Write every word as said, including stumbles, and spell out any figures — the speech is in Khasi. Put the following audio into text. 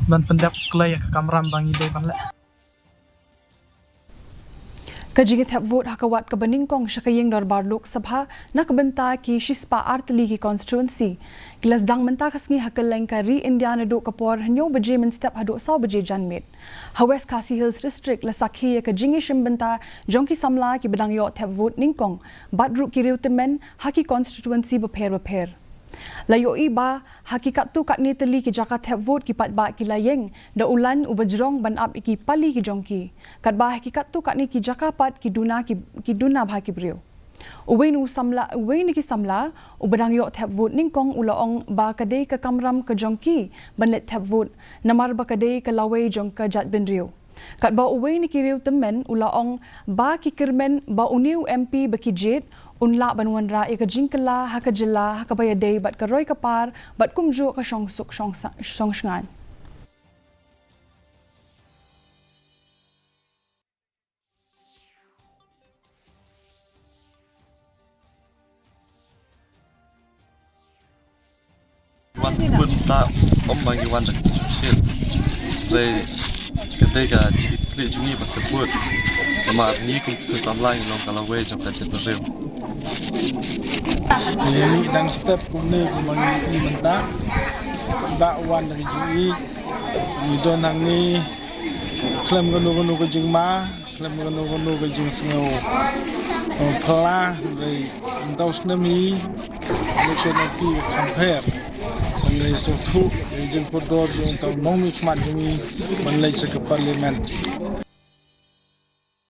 ban pyndep kloi ïa ka kamram ba ngi dei ban leh. Ka jingthep vote ha ka wad kaba nyngkong sha ka ïing dorbar Lok Sabha na ka bynta ki shispah ar tylli ki constituency ki la sdang mynta ka sngi ha kylleng ka ri India naduh ka por hynñiew baje mynstep haduh saw baje janmiet. Ha West Khasi Hills District la sakhi ïa ka jingïashim bynta jong ki samla kiba dang ïoh thep vote nyngkong bad ruh ki riew tymmen ha ki constituency bapher bapher. La ïohi ba ha ki katto katne tylli ki jaka thep vote ki paidbah ki la ïeng da u lain uba jrong ban ap ïa ki pali ki jong ki. Katba ha ki katto katne ki jaka pat ki duna ki, ki duna bha ki briew. Uwei na u samla, uwei na ki samla uba dang ïoh thep vote nyngkong u la ong ba ka dei ka kamram ka jong ki ban leit thep vote namar ba ka dei ka lawei jong ka jaitbynriew. Katba uwei na ki riew tymmen u la ong ba ki kyrmen ba une u M P ba ki jied un lah ban wanrah ïa ka jingkylla ha ka jylla ha kaba ïadei bad ka roi ka par bad kumjuh ka shongsuk shongsa-, shongshngaiñ. Wan thep vote mynta ym ba ngi wan da ka jingshit. Hynrei ka dei ka jingkitkhlieh jong ngi ban thep vote. Namar ngi kum ki samla ngi long ka lawei jong ka jaitbynriew. Ngi mih dang step kumne kumba ngi mih mynta. Ba wan da ka jingïeit. Ngi don hangne khlem kano kano ka jingma. Khlem kano kano ka jingsngew, eh, phylla, hynrei mynta u snem hi election na ki kham pher. Hynrei sngewthuh ïa ka jingkordor jong uta u nongmihkhmat jong ngi ban leit sha ka parliament.